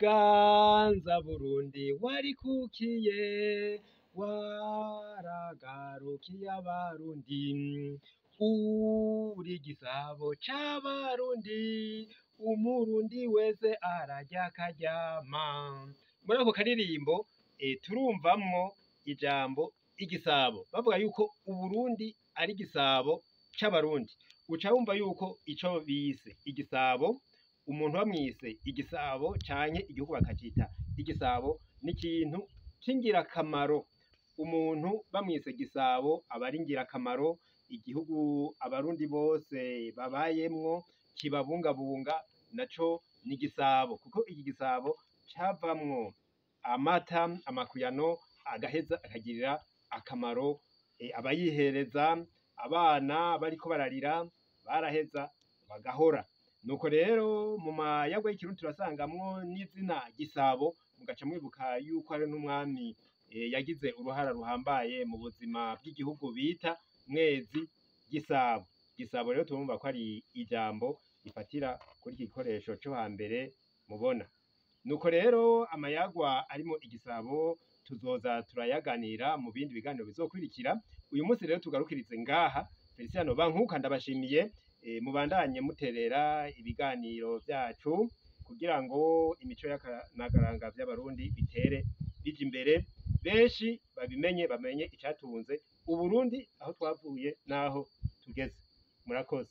Ganza Burundi warikukiye, waragarukiye Abarundi, uri igisabo c'Abarundi, umurundi wese ararya akaryama. Muri ako karirimbo turumvamwo ijambo igisabo, bavuga yuko Uburundi ari igisabo c'Abarundi. Uca wumva yuko ico bise igisabo, umuntu bamwise igisabo canke igihugu bakacita igisabo, n'ikintu c'ingirakamaro. Umuntu bamwise gisabo aba ari ingirakamaro, igihugu Abarundi bose babayemwo kibabungabunga naco ni igisabo, kuko iki gisabo cavamwo amata, amakuyano, agaheza akagirira akamaro abayihereza, abana bariko bararira baraheza bagahora. Nuko rero mu mayagwa y'ikirundi turasangamwo n'izina Gisabo, mugaca mwibuka yuko hari n'umwami yagize uruhara ruhambaye mu buzima bw'igihugu bita Mwezi Gisabo. Gisabo rero turumva ko ari ijambo rifatira kuri iki gikoresho co hambere mubona. Nuko rero amayagwa arimo igisabo tuzoza turayaganira mu bindi biganiro bizokurikira. Uyu munsi rero tugarukirize ngaha. Feliciano Bankuka ndabashimiye, mubandanye muterera ibiganiro vyacu kugira ngo imico n'akaranga vy'Abarundi bitere bija imbere, benshi babimenye, bamenye icatunze Uburundi, aho twavuye n'aho tugeze. Murakoze.